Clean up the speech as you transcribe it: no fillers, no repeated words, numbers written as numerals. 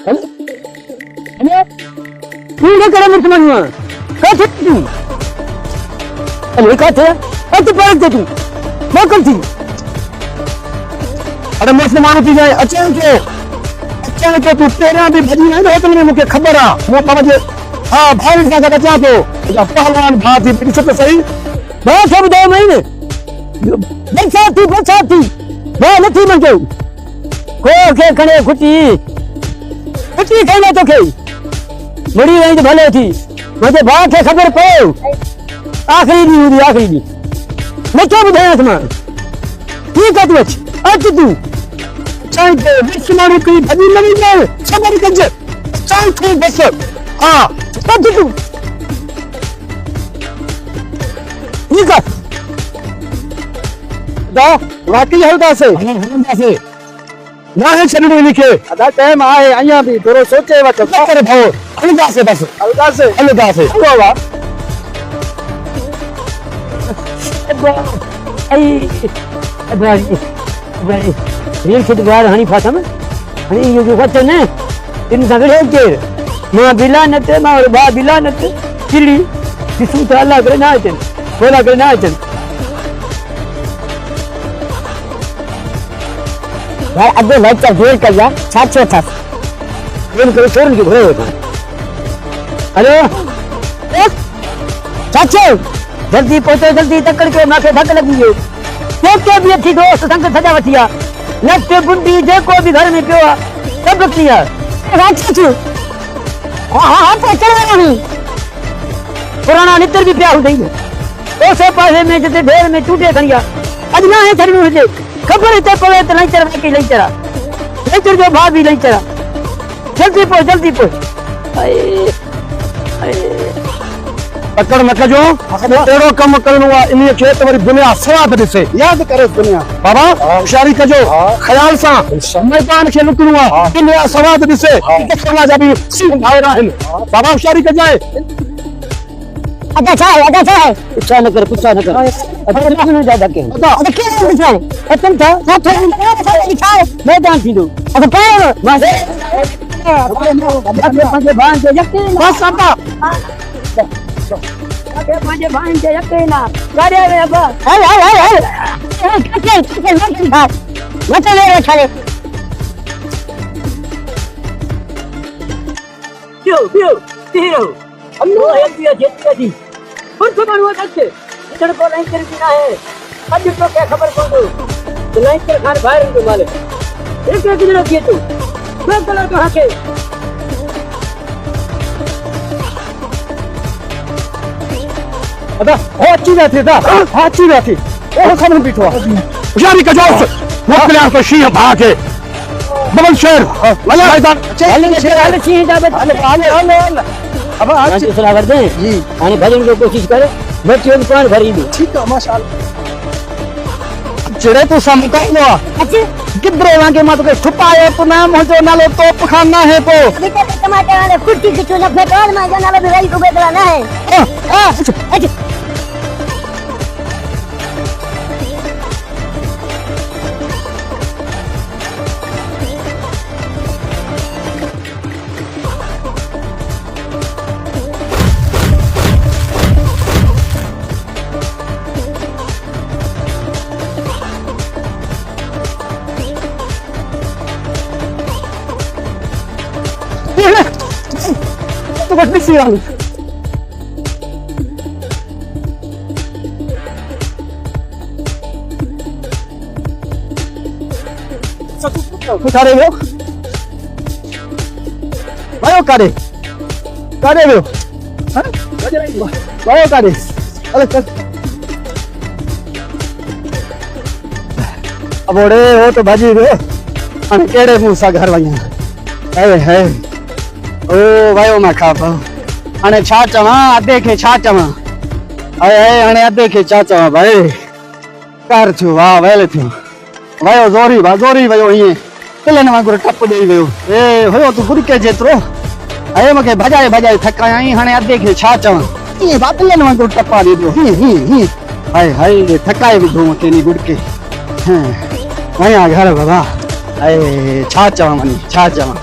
هل هل تون نه ڪري مڙس ماڻهو آن ڪاٿي تون هل ڪاٿي اچ پارڪ تي تون موڪل ٿي اڙي مڙس ماڻهو ٿي ويا اچڻ ڪيو اچڻ ڪيو تون پهريان به ڀڄي وئين نه هوٽل ۾ مونکي خبر آ مون پنهنجي ها ڀائرن سان گڏ اچان ٿو تنهنجا پهلوان ڀاء ٿي ڏس ته سهي ڀاء کي ٻڌايو مئي نه برسات ٿي برسات ٿي ڀاء نه ٿي منهنجو کوهه کي کڻي کٽي کٽي کائيندا توکي مڙي وئين ته ڀلو ٿي منهنجي ڀاء کي خبر پئي آخري ڏينهن هوندي آخري ڏينهن نٿو ٻڌايانس مان ٺيڪ آ تون اچ اچ تون چائين ٿو بس ماڻهو ڪئي ڀڄي نه ويندو صبر ڪج چائين ٿو بس ها اچ تون ٺيڪ آ ادا واقعي هلنداسي هلنداسي ناهي ڇڏڻو انهي کي. ادا ٽائيم آهي اڃان به ٿورو سوچي وٺ. نه ڪر ڀائو هلنداسي بس. هلنداسي هلنداسي. هلو وا. ابا اي ابا ابا ريل کي ته وار هڻي ڦاٿم هڻي اهو جو وچ نه تن سان وڙهيو ڪير مان به لعنت مان وري ڀاء به لعنت چڙي ڏسون ٿا الله ڪري نه اچن مولا ڪري نه اچن. يار ادي ليڪچر دير ڪئي آ ڇا ٿيو اٿس. فون ڪري چورن کي گهرايو اٿم. هلو ڇا ٿيو جلدي پهچو جلدي تڪڙ ڪيو مان کي ڌڪ لڳي ويو. جيڪي به اٿي دوست سنگ سڄا وٺي آ لٺ بنڊي جيڪو به گهر ۾ پيو آ سڀ کڻي آ. ڇا ٿيو ها ها ها پهچڻ وارو آهين. پراڻا نتر به پيا هوندئي. اوسي پاسي ۾ جتي ڍير ۾ چونڊي کڻي آ. اڄ ناهي ڇڏڻو هجي. خبر هتي پوي ته لئنچر واقعي لئنچر آ. لئنچر جو ڀاء به لئنچر آ. جلدي پهچ جلدي پهچ. هائي هائي. تڪڙ نه ڪجو، اهڙو ڪم ڪرڻو آ انهيء کي ته وري دنيا سواد ڏسي. ياد ڪريس دنيا. بابا هوشياري ڪجو، خيال سان ميدان کي لٽڻو آ، دنيا سواد ڏسي. ڪفرلا جا به سينهن ڀائر آهن. بابا هوشياري ڪجانء. ادا ڇا آهي ادا ڇا آهي. پڇا نه ڪر پڇا نه ڪر. ادا دشمنن جا ڌڪ آهن. ادا ادا ڪير آهن دشمن. اچن ٿا. ڇا ٿيو آهي ڇا آهي. ميدان ٿيندو. ادا ڪير. مون کي پنهنجي ڀائن تي يقين آ. بس ابا. مون کي پنهنجي ڀائن تي يقين آ. ڪاڏي وئين ابا. هل هل هل هل. ڪٿي ڪٿي وٺن ٿا. وٺ وير وٺاري. بيهو بيهو بيهي رهو. الله هيلتي اچي اچي مڙس ماڻهو اچ ڏسڻ ڪو لئنچر به ناهي اڄ توکي خبر پوندو ته لئنچر خان ڀائرن جو مالڪ هڪ هڪ ڄڻو ٿي اچو ٻيو ڪلر توهان کي. ادا هو اچي ويا ٿي ادا ها اچي ويا ٿي اهو سامهون بيٺو آ هوشياري ڪجوس موڪليان ٿو شينهن ڀاء کي ببل شير ميدان هل شير هل شينهن جا ٻچا هل هل هل هل ابا اچ سلا وردي جي هاڻي ڀڄڻ جو ڪوشش ڪر بچيو به پاڻ گهر ايندو ٺيڪ آ ماشاءالله جڙي تو سان مقابلو آ اچ گدري وانگي مان توکي ٺپايو ته نه منهنجو نالو توپ خان ناهي پو وچ تي ٽماٽر واري ڪرتي ڪڇو نه ڦيٽو منهنجو نالو به رئيس عبيدالله ناهي اچ اچ تو وٽ ڏسي آئون ڪاڏي ويو؟ ويو ڪاڏي؟ ڪاڏي ويو؟ ويو ڪاڏي؟ هل چل. ابوڙي هو ته ڀڄي ويو. هاڻي ڪهڙي منهن سان گهر وڃان؟ هي هي او ويو مان کان پوء. هاڻي ڇا چوان ادي کي ڇا چوان؟ هي هي هاڻي ادي کي ڇا چوان ڀائي؟ قهر ٿيو واهه ويل ٿيو. ويو زوري وا زوري ويو ائين تلن وانگر ٽپ ڏيئي ويو. اي هيو تون گڙڪي جيترو هيء مون کي ڀڄائي ڀڄائي ٿڪايائين هاڻي ادي کي ڇا چوان. ائين وا تلن وانگر ٽپا ڏئي پيو هيئن هيئن هيئن هائي هائي ٿڪائي وڌو مون کي انهي گڙڪي. وڃان گهر بابا هائي ڇا چوان وڃي ڇا چوان.